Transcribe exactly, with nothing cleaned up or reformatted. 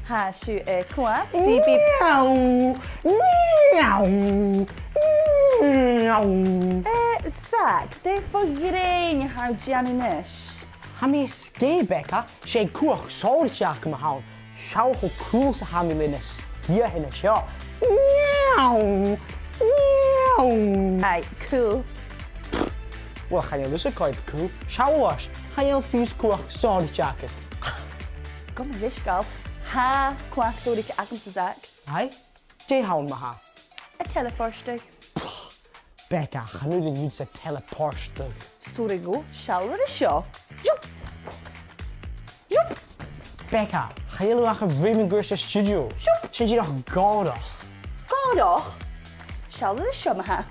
Tha sibh a' coimhead, C B. Miau! Miau! Miau! Eh, Zach, dè fon ghrèin a tha thu a' dèanamh a-nis? Tha mi a' sgèith, Becca, 's e cumhachd sònraichte agam a th' ann. Seall cho cool 's a tha mi le na sgiathan seo. Miau! Miau! Aye, cool. Uill, chan eil thusa coimhead cool. Seall a-nis, chan eil fiù 's cumhachd sònraichte agad. Gum dhisgeil, tha cumhachd sònraichte agamsa, Zach. Aye? Dè th' ann, ma-thà? A' teleportadh. Becca, chan urrainn dhutsa teleportadh. Sorry, gu, seall air seo. Ziup! Ziup! Becca, chan eil thu ach a' ruith mun cuairt an stiùidio. Ziup! Sin dìreach gòrach. Gòrach? Seall air seo, ma-thà.